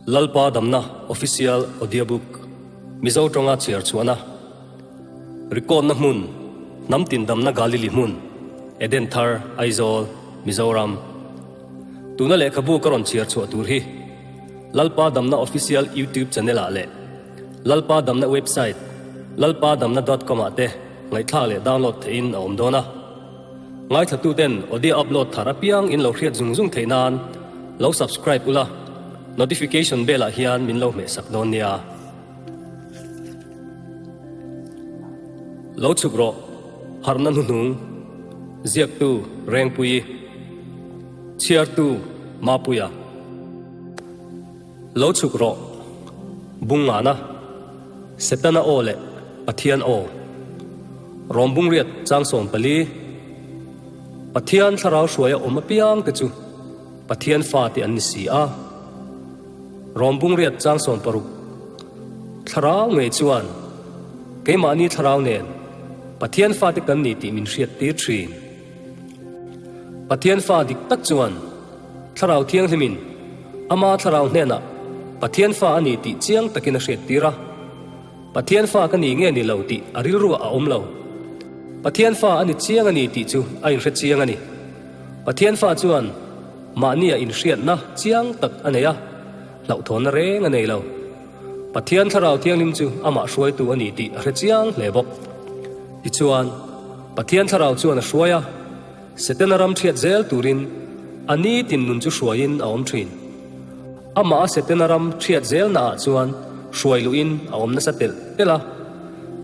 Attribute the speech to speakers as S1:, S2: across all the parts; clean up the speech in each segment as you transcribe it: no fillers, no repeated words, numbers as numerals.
S1: Lalpa Damna Official Audiobook Mizo tawnga chhiar chhuahna Record-na hmun Hnam tin damna Galili hmun Eden Thar Aizawl Mizoram Tuna lehkhabu ka rawn chhiar chhuah tur hi Lalpa Damna Official YouTube Channel ah leh Lalpa Damna Website lalpadamna dot com ah te ngaihthlak leh download theihin a awm dawn a. Ngaithlatuten audio upload thar apiang in lo hriat zung zung theih nan lo subscribe ula, notification bell ah hian min lo hmeh sak dawn nia. Lo chhuk rawh, harhna hnuhnung, ziaktu Rengpuii, chhiartu Mapuia. Lo chhuk rawh, Bungngana, Setana aw leh Pathian aw. Rawm bungriat chang 14. Pathian thlarau hruaia awm apiang te chu Pathian fa te an ni si a. Rawm bungriat chang 16. Thlarau ngei chuan keimahni thlarau nen Pathian fate kan ni tih min hriat tir thin. Pathian fa dik tak chuan Thlarau Thianghlimin Ama Thlarau hnenah Pathian fa a ni tih chiang takin a hriattir a. Pathian fa ka ni nge ni lo tih a rilruah a awm lo. Pathian fa a ni chiang a ni tih chu a inhre chiang a ni. Pathian fa chuan mahnia inhriatna chiang tak a nei a, hlauhthawnna reng a nei lo. Pathian Thlarau Thianghlim chu amah hruaitu a ni tih a hre chiang hle bawk. Tichuan, Pathian Thlarau chuan a hruai a. Setana ram thiat zel turin a nitin nun chu hruaiin a awm thin. Amah a Setana ram thiat zelna ah chuan hruai luhin a awm nasa telh telh a.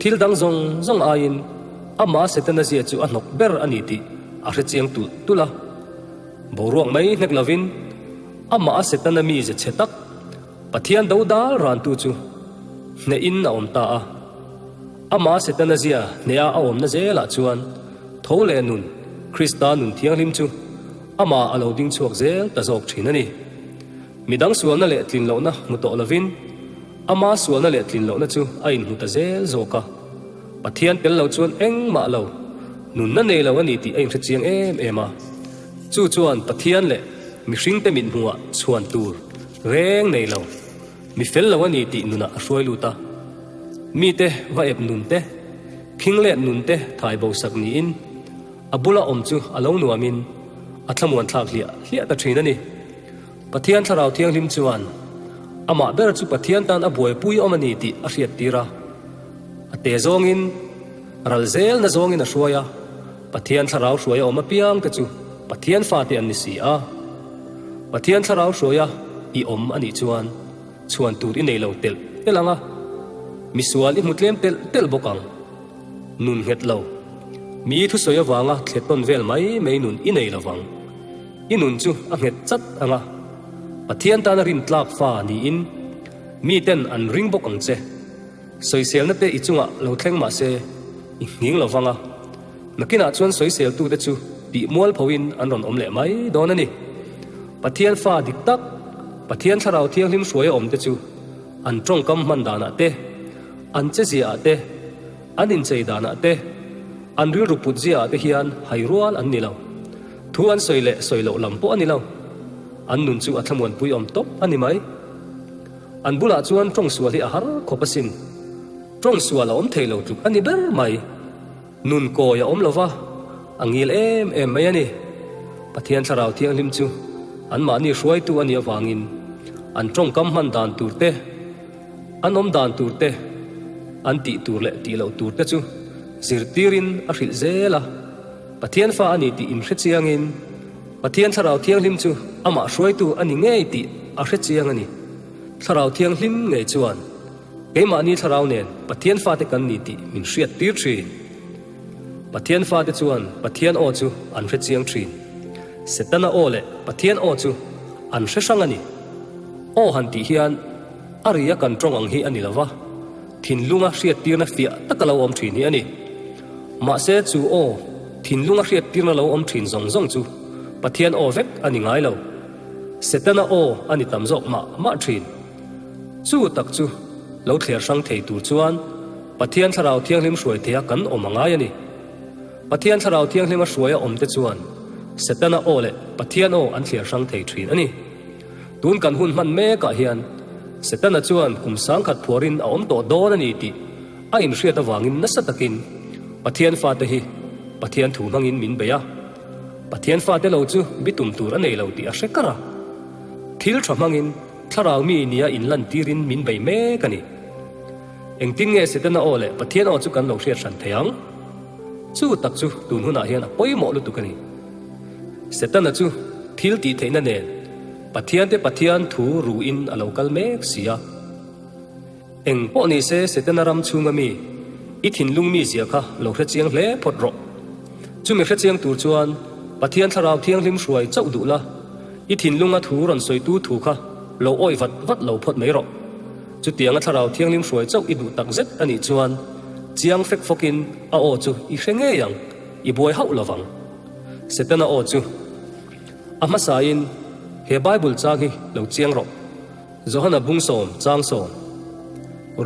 S1: Thil dang zawng zawng aiin amah a Setana zia chu a hnawk ber a ni tih a hre chiang tulh tulh a. Boruak mai hnek lovin amah a Setana mize chhe tak Pathian do dal rantu chu hnehin a awm ta a. Amah Setana zia hneha a awmna zelah chuan tho leh nun, Krista nun thianghlim chu amah a lo ding chhuak zel ta zawk thin a ni. Midang sualna leh tlin lohna hmu tawh lovin ama sualna leh tlin lohna chu a inhmu ta zel zawk a. Pathian tel lo chuan engmah lo, nunna nei lo a ni tih a inhre chiang em em a. Chu chuan Pathian leh mihringte mithmuhah chhuan tur reng nei lo. Mi fel lo a ni tih nunah a hruai lut a. Mite va ep nun te, khing let nun te thai bo sak niin a bula awm chu a lo nuamin a thlamuan thlak hliah hliah ta thin a ni. Pathian Thlarau Thianghlim chuan amah ber chu Pathian tan a buaipui awm a ni tih a hriat tir a. A te zawngin, ral zel na zawngin a hruai a, Pathian Thlarau hruai a awm apiang te chu Pathian fate an ni si a. Pathian Thlarau hruaia i awm a nih chuan chhuan tur i nei lo telh telh ang a, misual i hmu tlem telh telh bawk ang. Nun nghet lo, mi thusawi avanga thle tawn vel mai mai nun i nei lo vang. I nun chu a nghet chat ang a, Pathian tana rintlak fa niin miten an ring bawk ang che. Sawiselna te i chungah lo thleng mah se i nghing lo vang a, nakinah chuan sawiseltute chu tih mual phoin an rawn awm leh mai dawn a ni. Pathian fa dik tak, Pathian Thlarau Thianghlim hruaia awmte chu an tawngkam hman danah te, an cheziaah te, an inchei danah te, an rilru put ziaah te hian hai rual an ni lo. Thu an sawi leh sawi loh lam pawh a ni lo. An nun chu a thlamuanpui awm tawp a ni mai. An bulah chuan tawng sual hi a har khawp asin. Tawng sual a awm thei lo tluk a ni ber mai. Nun kawi a awm lo va, a ngil em em mai a ni. Pathian Thlarau Thianghlim chu anmahni hruaitu a nih avangin an tawngkam hman dan tur te, an awm dan tur te, an tih tur leh tih loh tur te chu zirtirin a hrilh zel a. Pathian fa a ni tih inhre chiangin Pathian Thlarau Thianghlim chu amah hruaitu a ni ngei tih a hre chiang a ni. Thlarau Thianghlim ngei chuan keimahni thlarau nen Pathian fate kan ni tih min hriat tir thin. Pathian fate chuan Pathian aw chu an hre chiang thin. Setana aw leh Pathian aw chu an hre hrang a ni. Aw han tih hian a ri a kan tawng ang hi a ni lo va, thinlunga hriattirna fiah taka lo awm thin hi a ni. Mahse chu aw, thinlunga hriattirna lo awm thin zawng zawng chu Pathian aw vek a ni ngai lo. Setana aw a ni tam zawk mah mah thin. Chu tak chu lo thler hrang thei tur chuan Pathian Thlarau Thianghlim hruai theia kan awm a ngai a ni. Pathian Thlarau Thianghlima hruaia awmte chuan Setana aw leh Pathian aw an thler hrang thei thin a ni. Tun kan hun hman mekah hian. Setana chuan kum sangkhat phuarin a awm tawh dawn a ni tih a inhriat avangin nasa takin Pathian fate hi Pathian thu hmangin min bei a. Pathian fate lo chu bitum tur a nei lo tih a hre kar a. Thil tha hmangin thlarau mi nia inlantirin min bei mek a ni. Engtin nge Setana aw leh Pathian aw chu kan lo hriat hran thei ang? Chu tak chu tun hunah hian a pawimawh lutuk a ni. Setana chu thil tih theihna nen Pathiante Pathian thu ruin a lo kal mek si a. Eng pawh ni se Setana ram chhunga mi i thinlung mi zia kha lo hre chiang hle phawt rawh. Chumi hre chiang tur chuan Pathian Thlarau Thianghlim hruai chauh duh la, i thinlunga thu rawn sawitu thu kha lo awih vat vat lo phawt mai rawh. Chutianga Thlarau Thianghlim hruai chauh i duh tak zet a nih chuan chiang fek fawkin a aw chu i hre ngei ang, i buai hauh lo vang. Setana aw chu a hmasain he Bible chang hi lo chiang rawh. Johana bungsawm changsawm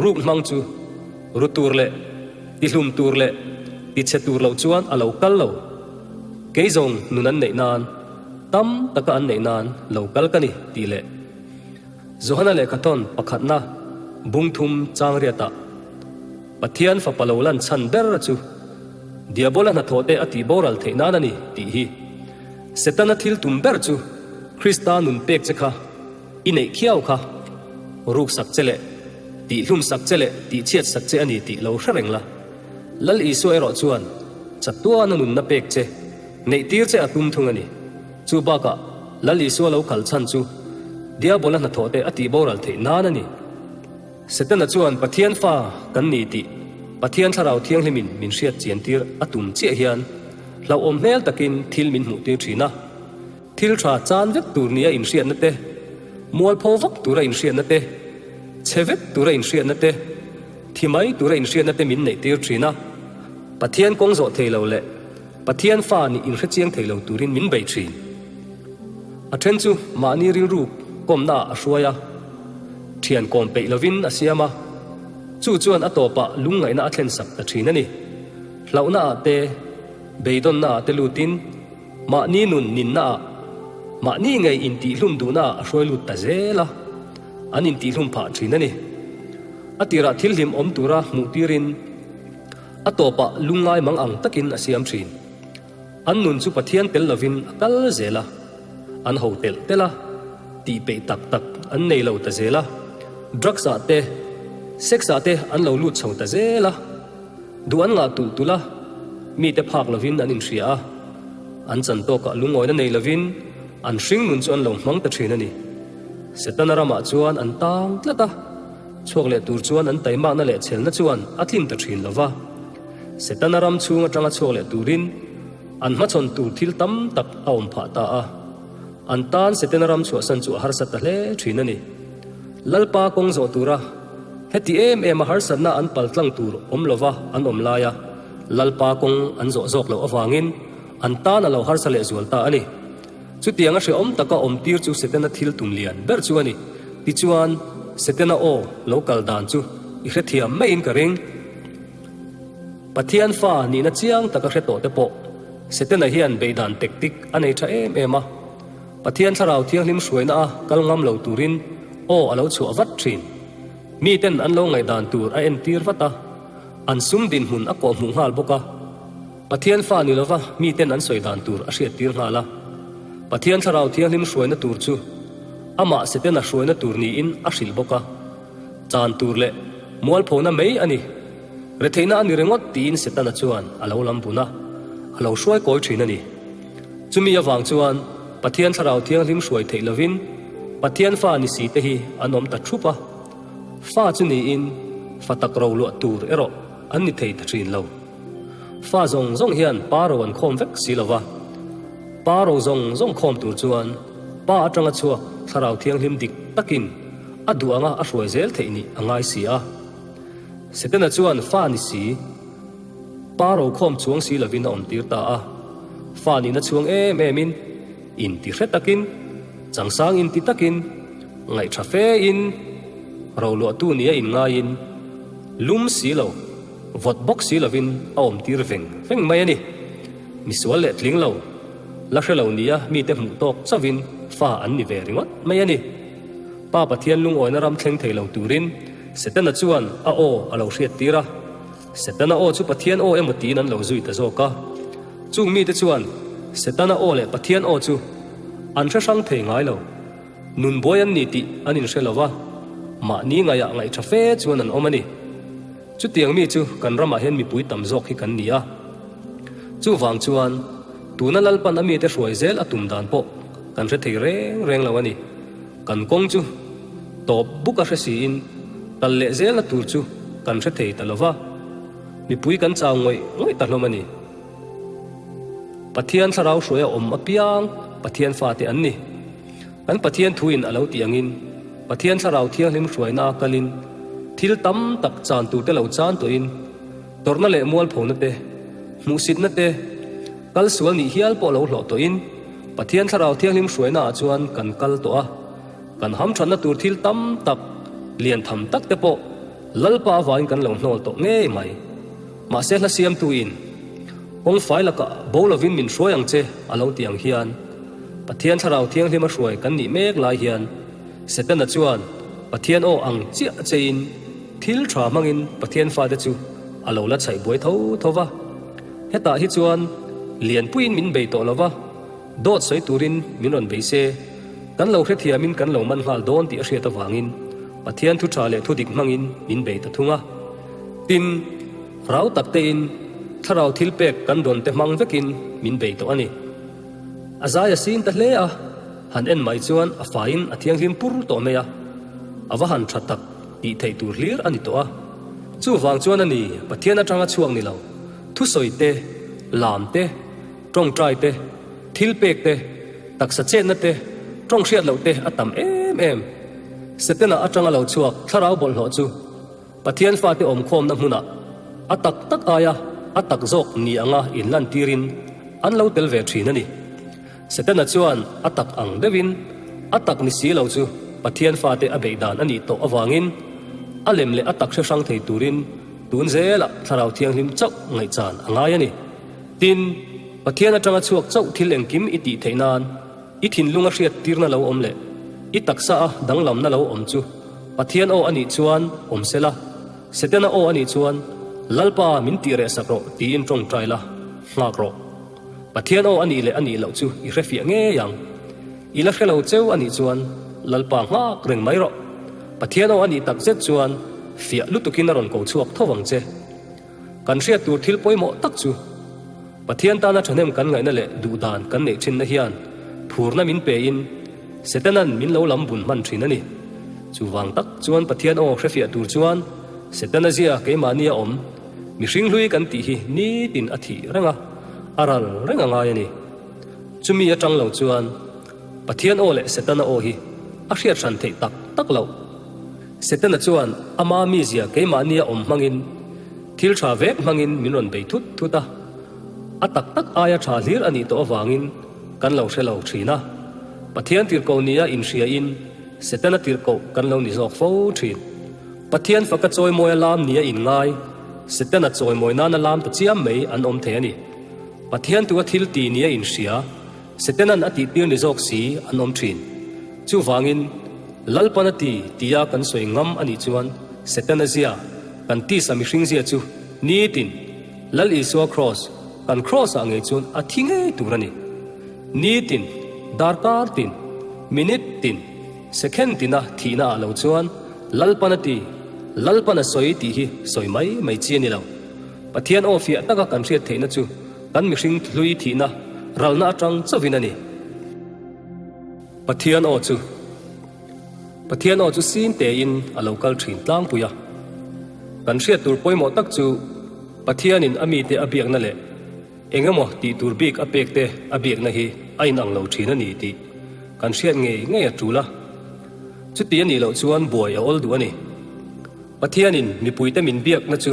S1: ruk hmang chu ru tur leh tihlum tur leh tichhe tur loh chuan a lo kal lo. Kei zawng nun an neih nan, tam taka an neih nan lo kal ka ni tih leh Johana lehkhathawn pakhatna bungthum changriatah Pathian fapa lo lan chhan ber chu Diabola hnathawhte a tih boral theih nan a ni tih hi Setana thil tum ber chu Krista nun pek che kha i neih khiau kha ruksak che leh tihhlumsak che leh tihchhiatsak che a ni tih lo hre reng la. Lal Isua erawh chuan chatuana nunna pek che neihtir che a tum thung a ni. Chu bakah Lal Isua lo kal chhan chu Diabola hnathawhte a tih boral theih nan a ni. Setana chuan Pathian fa kan ni tih Pathian Thlarau Thianghlimin min hriat chiantir a tum chiah hian hlauhawm hmel takin thil min hmuhtir thin a. Thil tha chan vek tur nia inhriatna te, mualpho vak tura inhriatna te, chhe vek tura inhriatna te, thi mai tura inhriatna te min neihtir thin a. Pathian kawng zawh thei lo leh Pathian fa nih inhrechiang thei lo turin min bei thin. A then chu mahni rilru kawmnaah a hruai a, thian kawm peih lovin a siam a, chu chuan a tawpah lungngaihna a thlensak ta thin a ni. Hlauhnaah te, beidawnnaah te lutin, Mahni nun ninnaah, mahni ngei intihhlum duhnaah a hruai lut ta zel a, an intihhlum phah thin a ni. A tirah thil hlim awm tura hmuh tirin a tawpah lungngai mang ang takin a siam thin. An nun chu Pathian tel lovin a kal zel a, an ho telh telh a, tih peih tak tak an nei lo ta zel a, drugs ah te, sex ah te an lo lut chho ta zel a. Duh an ngah tulh tulh a, mite phak lovin an inhria a, an chan tawkah lungawina nei lovin an hringnun chu an lo hmang ta thin a ni. Setana ramah chuan an tang tlat a, chhuak leh tur chuan an taimakna leh chhelna chuan a tlin ta thin lo va. Setana ram chhung atanga chhuak leh turin an hmachhawn tur thil tam tak a awm phah ta a, an tan Setana ram chhuahsan chu a harsa ta hle thin a ni. Lalpa kawng zawh tura heti em em a harsatna an pal tlang tur awm lova an awm laia Lalpa kawng an zawh zawk loh avangin an tan a lo harsa leh zual ta a ni. Chutiang a hrehawm taka awm tir chu Setana thil tum lian ber chu a ni. Tichuan, Setana aw lo kal dan chu i hrethiam maiin ka ring. Pathian fa nihna chiang taka hre tawh te pawh Setana hian beihdan tactic a nei tha em em a. Pathian Thlarau Thianghlim hruaina a kal ngam lo turin aw a lo chhuah vat thin. Miten an lo ngaihdan tur a entir vat a, an sum dinhmun a kawhhmuh nghal bawk a. Pathian fa ni lova miten an sawi dan tur a hriattir nghal a. Pathian Thlarau Thianghlim hruaina tur chu amah Setana hruaina tur niin a hrilh bawk a. Chan tur leh mualphona mai a ni. Retheihna a ni ringawt tiin Setana chuan a lo lam bun a, a lo hruai kawi thin a ni. Chumi avang chuan Pathian Thlarau Thianghlim hruai theih lovin Pathian fa ni si te hi an awm ta thup a, fa chu niin fa tak ro luah tur erawh an ni thei ta thin lo. Fa zawng zawng hian pa ro an khawm vek si lova, pa ro zawng zawng khawm tur chuan pa atanga chhuak Thlarau Thianghlim dik takin a duh anga a hruai zel theih nih a ngai si a. Setana chuan fa ni si. Pa rokhawm chuang si lovin a awmtir ta a, fa nihna chhuang em emin, inti hre takin, changsang inti takin, ngaihṭha fein, roluahtu nia inngaiin, lum si lo, vawt bawk si lovin a awmtir veng veng mai a ni. Misual leh tling lo, la hre lo nia mite hmuh tawk chauhin fa an ni ve ringawt mai a ni. Pa Pathian lungawina ram thleng thei lo turin Setana chuan a aw a lo hriattir a. Setana aw chu Pathian aw emaw tiin an lo zui ta zawk a. Chung mite chuan Setana aw leh Pathian aw chu an hre hrang thei ngai lo. Nun buai an ni tih an inhre lo va, mahni ngaihah ngaihṭha fe chuan an awm a ni. Chutiang mi chu kan ramah hian mipui tam zawk hi kan ni a. Chuvang chuan tuna Lalpan a mite hruai zel a tum dan pawh kan hre thei reng reng lo a ni. Kan kawng chu tawp buk a hre siin kal leh zelna tur chu kan hre thei ta lo va, mipui kan chau ngawih ngawih ta hlawm a ni. Pathian thlarau hruai a awm apiang Pathian fate an ni. Kan Pathian thuin a lo tih angin Pathian thlarau thianghlim hruaina a kalin thil tam tak chan turte lo chan tawhin tawrhna leh mualphona te, hmuhsitna te, kal sual nih hial pawh lo hlawh tawhin Pathian thlarau thianghlim hruaina ah chuan kan kal tawh a. Kan hamthatna tur thil tam tak, lian tham tak te pawh Lalpa avangin kan lo hnawl tawh ngei mai. Mahse hla siamtuin, Kawng fai lakah bo lovin min hruai ang che a lo ti ang hian, Pathian Thlarau Thianghlim a hruai kan nih mek lai hian Setana chuan Pathian aw ang chiah chein thil tha hmangin Pathian fate chu a lo la chhaih buai tho tho va. Hetah hi chuan lianpuiin min bei tawh lo va, dawt sawi turin min rawn bei se, kan lo hrethiamin kan lo man nghal dawn tih a hriat avangin Pathian thu tha leh thu dik hmangin min bei ta thung a. Tin, rau tak tein thlarau thil pek kan dawn te hmang vekin min bei tawh a ni. A zai a sin ta hle a, han en mai chuan a faiin a thianghlim pur tawh mai a, a va han tha tak tih theih tur hlir a ni tawh a. Chuvang chuan a ni, Pathian atanga chhuak ni lo, thusawi te, lam te, tawngtai te, thil pek te, taksa chetna te, tawng hriat loh te a tam em em. Setana atanga lo chhuak thlarau bawlhhlawh chu Pathian fate awmkhawmna hmunah a tak tak aia a tak zawk ni anga inlantirin an lo tel ve thin a ni. Setana chuan a tak ang deuhin a tak ni si lo chu Pathian fate a beih dan a nih tawh avangin a lem leh a tak hre hrang thei turin tun zelah Thlarau Thianghlim chauh ngaihchan a ngai a ni. Tin, Pathian atanga chhuak chauh thil engkim i tih theih nan I thinlunga hriattirna lo awm leh i taksa a danglamna lo awm chu Pathian aw a nih chuan awm se la, Setana aw a nih chuan Lalpa min tih reh sak rawh tiin tawngtai la, nghak rawh. Pathian aw a nih leh a nih loh chu i hrefiah ngei ang. I la hre lo cheu a nih chuan Lalpa nghak reng mai rawh. Pathian aw a nih tak zet chuan fiah lutukin a rawn ko chhuak tho vang che. Kan hriat tur thil pawimawh tak chu Pathian tana thahnem kan ngaihna leh duhdan kan neih thinna hian phurna min pein Setana'n min lo lam bun hman thin a ni. Chuvang tak chuan Pathian aw hrefiah tur chuan Setana zia keimahnia awm mihring hlui kan tih hi nitin a thih reng a, a ral reng a ngai a ni. Chumi atang lo chuan Pathian aw leh Setana aw hi a hriat hran theih tak tak loh. Setana chuan ama mizia keimahnia awm hmangin thil tha vek hmangin min rawn bei thut thut a, a tak tak aia tha hlir a nih tawh avangin kan lo hre lo thin a. Pathian tirhkoh nia inhriain Setana tirhkoh kan lo ni zawk fo thin. Pathian faka chawimawi a lam nia inngai, Setana chawimawi nana lam ta chiam mai an awm thei a ni. Pathian tua thil ti nia inhria, Setanan a tihtir ni zawk si an awm thin. Chuvangin, Lalpan a ti tia kan sawi ngam a nih chuan Setana zia, kan tisa mihring zia chu nitin Lal Isua Kraws, kan Kraws-ah ngei chuan a thi ngei tur a ni. Nitin, darkar tin, minute tin, second tina thihna ah lo chuan Lalpan a ti, Lalpan a sawi tih hi sawi mai mai chi a ni lo. Pathian aw fiah taka kan hriat theihna chu kan mihring hlui thihna ralna atang chauhin a ni. Pathian aw chu Pathian aw chu sin tein a lo kal thin tlangpui a. Kan hriat tur pawimawh tak chu Pathianin a mite a biakna leh eng emaw tih tur bik a pek te a biakna hi a inang lo thin a ni tih kan hriat ngei ngei a tul a. Chuti a nih loh chuan buai a awl duh a ni. Pathianin mipuite min biakna chu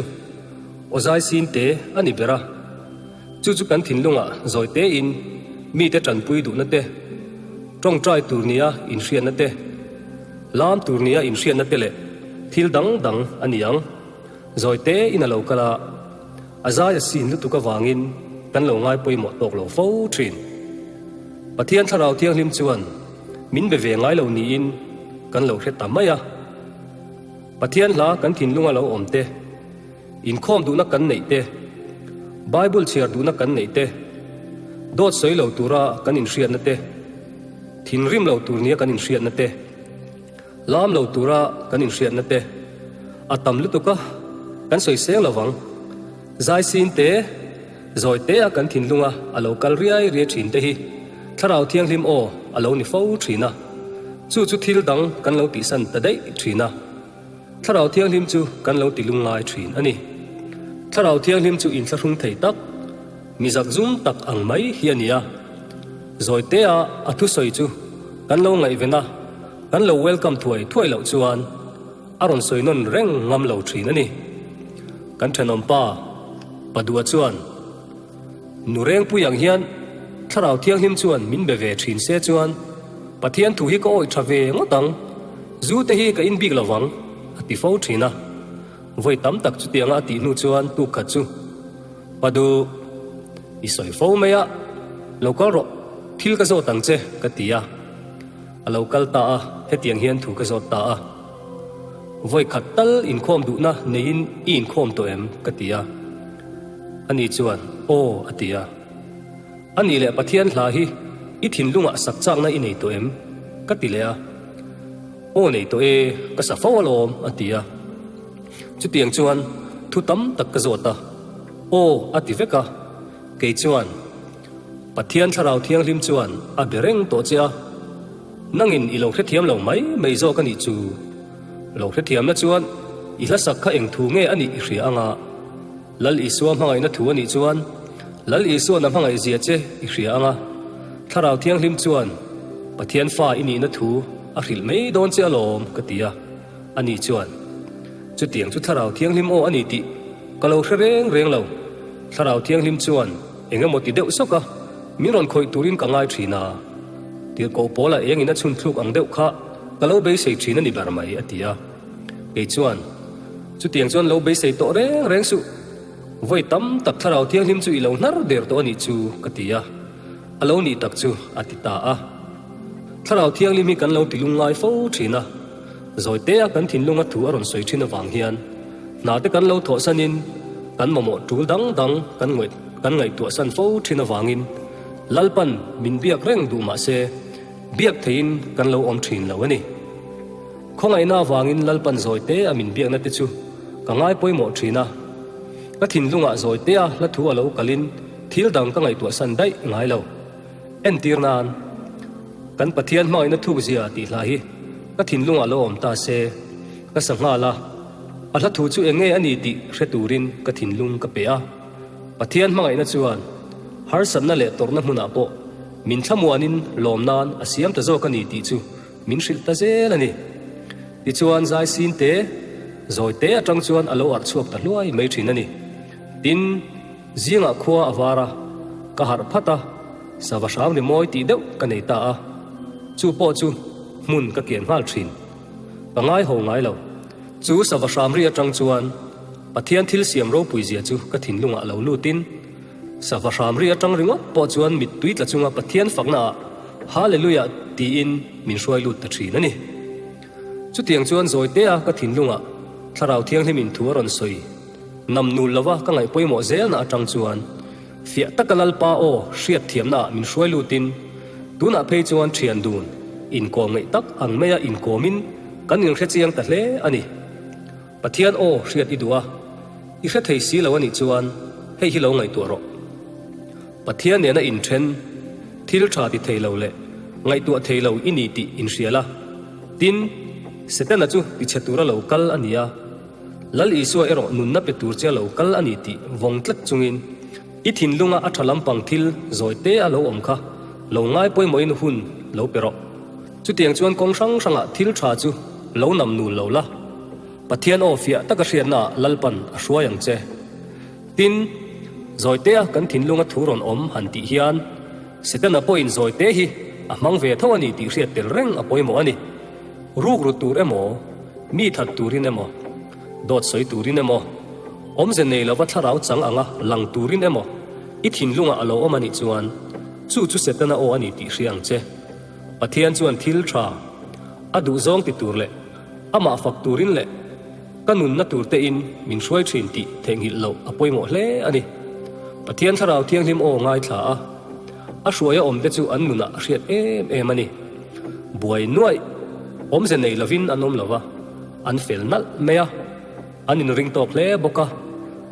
S1: aw zai sin te a ni ber a, chu chu kan thinlungah zawi tein mite tanpui duhna te, tawngtai tur nia inhriatna te, lam tur nia inhriatna te leh thil dang dang a ni ang. Zawi tein a lo kal a, a zai a sin lutuk avangin kan lo ngai pawimawh tawk lo fo thin. Pathian Thlarau Thianghlim chuan min be ve ngai lo niin. kan lo hre ta mai a. Pathian hla kan thinlunga lo awm te, inkhawm duhna kan neih te, Bible chhiar duhna kan neih te, dawt sawi lo tura kan inhriatna te, thinrim lo tur nia kan inhriatna te, Lam lo tura kan inhriatna te a tam lutuk a, kan sawi seng lo vang. Zaisin te, zawi te a kan thinlunga a lo kal riai riai thin te hi Thlarau Thianghlim aw a lo ni fo thin a, chu chu thil dang kan lo tihsan ta daih thin a. Thlarau Thianghlim chu kan lo ti lungngai thin a ni. Thlarau Thianghlim chu inthlahrung thei tak, mi zakzum tak ang mai hi a ni a. Zawi tea a thusawi chu kan lo ngaihven a, kan lo welcome thuai thuai loh chuan a rawn sawi nawn reng ngam lo thin a ni. Kan thenawm pa, Padua chuan, Nu Rengpui ang hian Thlarau Thianghlim chuan min be ve thin se chuan Pathian thu hi ka awih tha ve ngawt ang, zu te hi ka in bik lo vang, a ti fo thin a. Vawi tam tak chutianga a tih hnu chuan tuk khat chu, Padu, i sawi fo mai a, lo kal rawh, thil ka zawt ang che, ka ti a. A lo kal ta a, hetiang hian thu ka zawt ta a. Vawi khat tal inkhawm duhna neiin i inkhawm tawh em? ka ti a. Ani chuan, Aw, a ti a. Anih leh Pathian hla hi i thinlungah sak chakna i nei tawh em? ka ti leh a. Aw nei tawh e, ka sa fo alawm, a ti a. Chutiang chuan thu tam tak ka zawt a, Aw, a ti vek a. Kei chuan, Pathian Thlarau Thianghlim chuan a be reng tawh che a, nangin i lo hrethiam lo mai mai zawk a nih chu. Lo hrethiamna chuan i hlasak kha eng thu nge a nih i hria anga, Lal Isua hmangaihna thu a nih chuan Lal Isua'n a hmangaih zia che i hria anga, Thlarau Thianghlim chuan Pathian fa i nihna thu a hrilh mai dawn che alawm ka ti a, ani chuan chutiang chu Thlarau Thianghlim aw a ni tih ka lo hre reng reng lo, Thlarau Thianghlim chuan eng emaw ti deuh sawk a, min rawn khawih turin ka ngai thin a, tirhkoh pawla engin a chhun thluk ang deuh kha ka lo beisei thin a ni ber mai a ti a. Kei chuan, Chutiang chuan lo beisei tawh reng reng suh. Vawi tam tak Thlarau Thianghlim chu i lo hnar der tawh a nih chu, ka ti a. A lo nih tak chu, a ti ta a. Thlarau Thianghlim hi kan lo ti lungngai fo thin a. Zawi tea kan thinlunga thu a rawn sawi thin avang hian hna te kan lo thawhsanin kan mamawh tul dang dang kan kan ngaihtuahsan fo thin avangin Lalpan min biak reng duh mah se biak theihin kan lo awm thin lo a ni. Khawngaihna avangin Lalpan zawite a min biakna te chu ka ngai pawimawh thin a. Ka thinlungah zawite a hla thu a lo kalin thil dang ka ngaihtuahsan daih ngai lo. Entir nan, Kan Pathian hmangaihna thukzia tih hla hi ka thinlungah lo awm ta se, ka sa nghal a, a hla thu chu eng nge a ni tih hre turin ka thinlung ka pe a. Pathian hmangaihna chuan harsatna leh tawrhna hmunah pawh min thlamuanin lawm nan a siam ta zawk a ni tih chu Min hrilh ta zel a ni. Tichuan zai sin te, zawi te atang chuan a lo arh chhuak ta hluai mai thin a ni. Tin, zingah khua a var a, ka harh phat a, sava hram ri mawi tih deuh ka nei ta a. Chu pawh chu hmun ka kian nghal thin. Ka ngai ho ngai lo. Chu sava hram ri atang chuan Pathian thil siam ropui zia chu ka thinlungah lo lutin, Sava hram ri atang ringawt pawh chuan mittui tla chunga Pathian faknaah Hallelujah tiin min hruai lut ta thin a ni. Chutiang chuan zawitea ka thinlungah Thlarau Thianghlimin thu a rawn sawi nam nul lova ka ngaih pawimawh zelna atang chuan fiah taka Lalpa aw hriat thiamnaah min hruai lutin tunah phei chuan thian dun inkawm ngaih tak ang maia inkawmin kan inhre chiang ta hle a ni. Pathian aw hriat i duh a, i hre thei si lo a nih chuan hei hi lo ngaihtuah rawh. Pathian nena inthen, thil tha ti thei lo leh ngaihtuah thei lo i ni tih inhria la. Tin, Setana chu tichhe tura lo kal a ni a, Lal Isua erawh nunna pe tur che lo kal a ni tih vawng tlat chungin i thinlunga a tha lampang thil zawi te a lo awm kha lo ngai pawimawhin hun lo pe rawh. Chutiang chuan kawng hrang hrangah thil tha chu lo nam nul lo la, Pathian aw fiah taka hriatnaah Lalpan a hruai ang che. Tin, Zawitea kan thinlunga thu rawn awm han tih hian Setana pawhin Zawite hi a hmang ve tho a ni tih hriat tel reng a pawimawh a ni. Rukru tur emaw, mi that turin emaw, dawt sawi turin emaw, awmze nei lova thlarau chang anga lang turin emaw i thinlungah a lo awm a nih chuan chu chu Setana aw a ni tih hria ang che. Pathian chuan thil tha. A duhzawng ti tur leh Amah fak turin leh ka nunna tur tein min hruai thin tih theihnghilh loh a pawimawh hle a ni. Pathian Thlarau Thianghlim aw ngaithla a, a hruaia awmte chu an nunah a hriat em em a ni. Buai nuaih, awmze nei lovin an awm lo va, an fel nalh mai a, an inring tawk hle bawk a,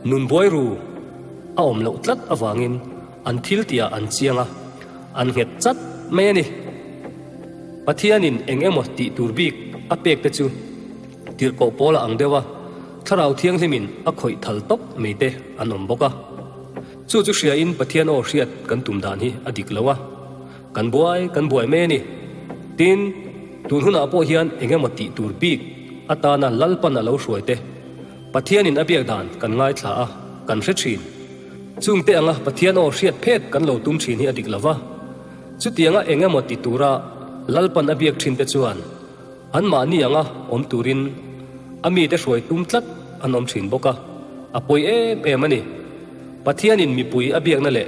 S1: nun buai ru a awm loh tlat avangin an thil tihah an chiang a, an nghet chat mai a ni. Pathianin eng emaw tih tur bik a pek te chu tirhkoh pawl a ang deuh a, Thlarau Thianghlimin a khawih thal tawp mai te an awm bawk a. Chu chu hriain Pathian aw hriat kan tum dan hi a dik lo a, kan buai kan buai mai a ni. Tin, tun hunah pawh hian eng emaw tih tur bik atana Lalpan a lo hruai te Pathianin a biak dan kan ngaithla a, kan hre thin. Chungte anga Pathian aw hriat phet kan lo tum thin hi a dik lo va. Chutianga eng emaw ti tura Lalpan a biak thinte chuan anmahni anga awm turin a mite hruai tum tlat an awm thin bawk a, a pawi em em a ni. Pathianin mipui a biakna leh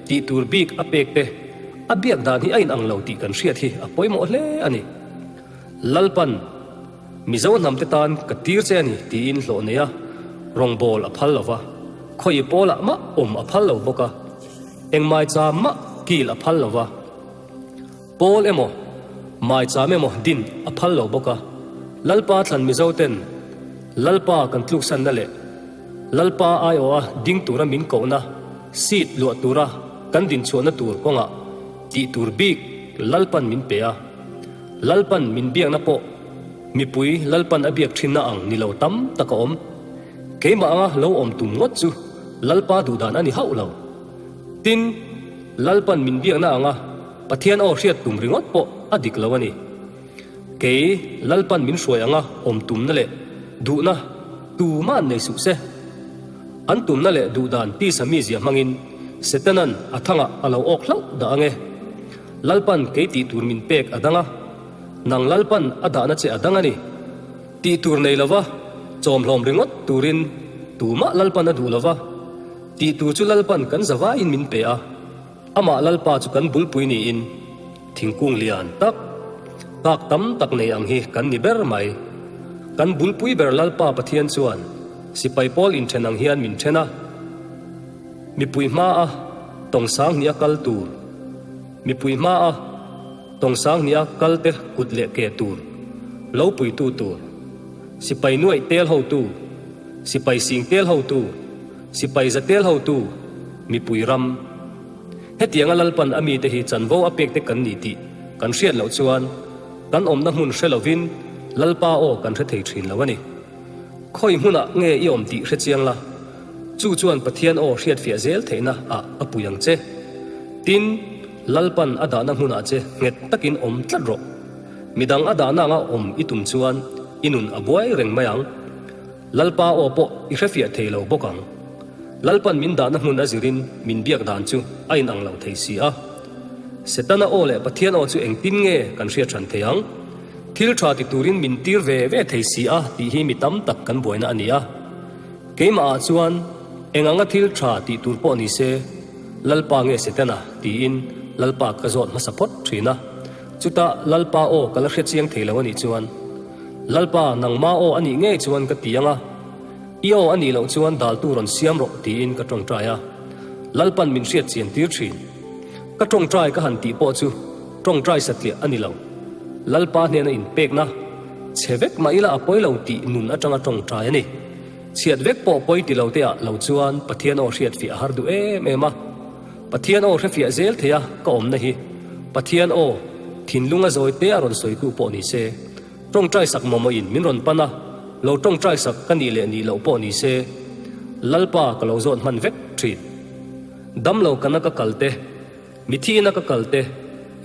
S1: tih tur bik a pek te a biak dan hi a inang lo tih kan hriat hi a pawimawh hle a ni. Lalpan Mizo hnamte tan ka tir che a ni tiin hlawh nei a, rawngbâwl a phal lo va, khawi pawlah mah awm a phal lo bawk a. Eng maicham mah kil a phal lo va, pawl emaw, maicham emaw din a phal lo bawk a. Lalpa thlan Mizo ten Lalpa kan tluksanna leh Lalpa aiawha ding tura min kohna seat luah tura kan dinchhuahna tur kawngah tih tur bik Lalpan min pe a. Lalpan min biakna pawh mipui Lalpan a biak thinna ang ni lo tam tak a awm. Keimah anga lo awm tum ngawt chu Lalpa duhdan a ni hauh lo. Tin, Lalpan min biakna anga Pathian aw hriat tum ringawt pawh a dik lo a ni. Kei, Lalpan min hruai anga awm tumna leh duhna tuma'n nei suh se. An tumna leh duhdan tisa mizia hmangin Setana'n a thangah a lo awk hlauh dah ange. Lalpan kei tih tur min pek a dang a, nang Lalpan a dahna che a dang a ni. Tih tur nei lova chawmhlawm ringawt turin tumah Lalpan a duh lova, tih tur chu Lalpan kan zavaiin min pe a, amah Lalpa chu kan bulpui niin thingkung lian tak, kak tam tak nei ang hi kan ni ber mai. Kan bulpui ber Lalpa Pathian chuan sipai pawl inthen ang hian min then a, mipui hmaa tawng sang hnih a kal tur, mipui hmaa Tawng sang nia kal te kut leh ke tur, lo puitu tur, sipai nuaih tel hotu, sipai sing tel hotu, sipai za tel hotu, mipui ram. Hetianga Lalpan a mite hi chanvo a pek te kan ni tih kan hriat loh chuan kan awmna hmun hre lovin Lalpa aw kan hre thei thin lo a ni. Khawi hmunah nge i awm tih hre chiang la, chu chuan Pathian aw hriatfiah zel theihna ah a pui ang che. Tin, Lalpan a dahna hmunah che nghet takin awm tlat rawh. Midang a dahna anga awm i tum chuan i nun a buai reng mai ang. Lalpa aw pawh i hrefiah thei lo bawk ang. Lalpan min dahna hmun a zirin min biak dan chu a inang lo thei si a. Setana aw leh Pathian aw chu engtin nge kan hriat hran thei ang? Thil tha ti turin min tir ve ve thei si a tih hi mi tam tak kan buaina a ni a. Keimahah chuan eng anga thil tha tih tur pawh ni se, Lalpa nge Setana tiin Lalpa ka zawt hmasa phawt thin a. Chutah Lalpa aw ka la hre chiang thei lo a nih chuan, Lalpa nangma aw a nih ngei chuan ka ti ang a, i aw a nih loh chuan daltu rawn siam rawh tiin ka tawngtai a. Lalpan min hriat chian tir thin. Ka tawngtai ka han tih pawh chu tawngtai satliah a ni lo. Lalpa hnena inpekna chhe vek mah ila a pawi lo tih nun atanga tawngtai a ni. Chhiat vek pawh pawi ti lo te ah lo chuan Pathian aw hriatfiah a har duh em em a. Pathian aw hrefiah zel thei a ka awmna hi Pathian aw thinlunga zawi te a rawn sawitu pawh ni se, tawngtai sak mawmawin min rawn pan a, lo tawngtai sak ka nih leh nih loh pawh ni se, Lalpa ka lo zawt hman vek thin. Damlo kana ka kal te. Mithi ina ka kal te,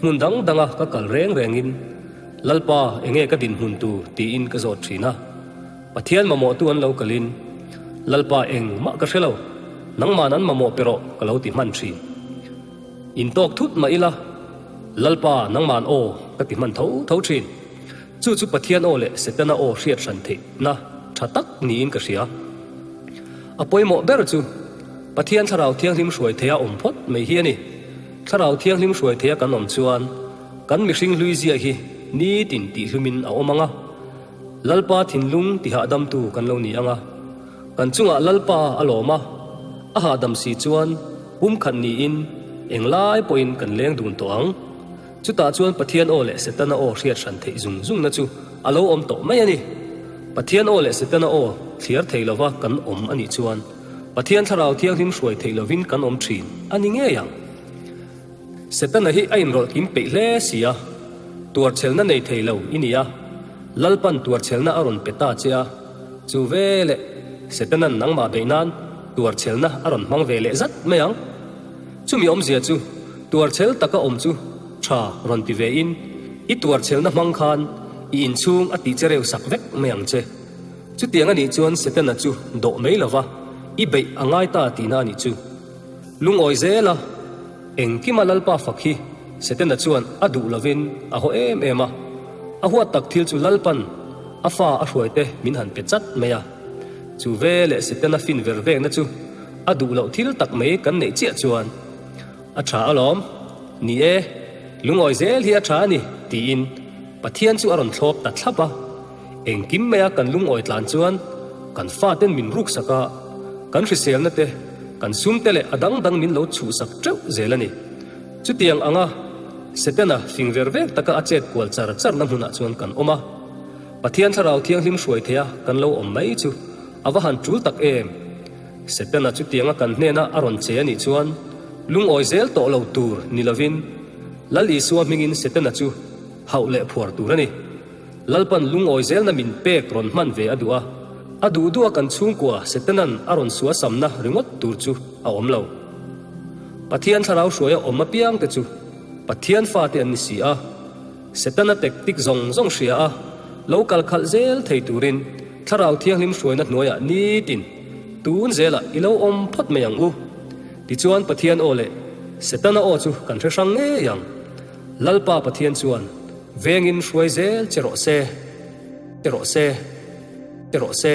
S1: hmun dang danga ka kal reng rengin, Lalpa, enge ka dinhmun tur? tiin ka zawt thin a. Pathian mamawhtu an lo kalin, Lalpa, engmah ka hre lo, nangman an mamawh pe rawh ka lo ti hman thin. Intawk thut mah ila, Lalpa, nangman aw ka ti hman tho tho thin. Chu chu Pathian aw leh Setana aw hriat hran theihna tha tak niin ka hria. A pawimawh ber chu Pathian Thlarau Thianghlim hruai theia awm phawt mai hi a ni. Thlarau Thianghlim hruai theia kan awm chuan kan mihring hlui zia hi. nitin tihhlumin a awm ang a. Lalpa thinlung tihahdamtu kan lo ni ang a. Kan chungah Lalpa a lawm a, a hahdam si chuan pumkhat niin englai pawhin kan leng dun tawh ang. Chutah chuan Pathian aw leh Setana aw hriat hran theih zung zungna chu a lo awm tawh mai a ni. Pathian aw leh Setana aw thliar thei lova kan awm a nih chuan Pathian Thlarau Thianghlim hruai theih lovin kan awm thin a ni ngei ang. Setana hi a inrawlh kim peih hle si a, tuarchhelna nei thei lo i ni a, Lalpan tuarchhelna a rawn pe ta che a, chu veleh Setana'n nangmah beih nan tuarchhelna a rawn hmang ve leh zat mai ang. Chumi awmzia chu tuarchhel taka awm chu tha rawn ti ve in, i tuarchhelna hmang khan i inchhung a tih che reu sak vek mai ang che. Chutiang a nih chuan Setana chu dawh mai lova i beih a ngai ta tihna a nih chu. Lungawi zel a, engkima Lalpa fak hi Setana chuan a duh lovin a haw em em a. A huat tak thil chu Lalpan a fa a hruaite min han pe chat mai a. Chu veleh Setana fin ver vekna chu a duh loh thil tak mai kan neih chiah chuan a tha alawm, ni e, lungawi zel hi a tha a ni tiin Pathian chu a rawn thlawp ta thlap a. Engkim maia kan lungawi tlan chuan kan faten min ruksak a, kan hriselna te, kan sumte leh a dang dang min lo chhuhsak teuh zel a ni. Chutiang anga Setana fing ver vek taka a chet kual char charna hmunah chuan kan awm a. Pathian Thlarau Thianghlim hruai theia kan lo awm mai chu a va han tul tak em! Setana chutianga kan hnena a rawn che a nih chuan lungawi zel tawh lo tur ni lovin Lal Isua hmingin Setana chu hauh leh phuar tur a ni. Lalpan lungawi zelna min pek rawn hman ve a duh a, a duh duh a kan chhungkua Setanan a rawn suasamna ringawt tur chu a awm lo. Pathian Thlarau hruaia awm apiangte chu Pathian fate an ni si a. Setana tactic zawng zawng hria a, lo kal khalh zel thei turin Thlarau Thianghlim hruaina hnuaiah nitin tun zelah i lo awm phawt mai ang u. Tichuan Pathian aw leh Setana aw chu kan hre hrang ngei ang. Lalpa Pathian chuan vengin hruai zel che rawh se, che rawh se, che rawh se.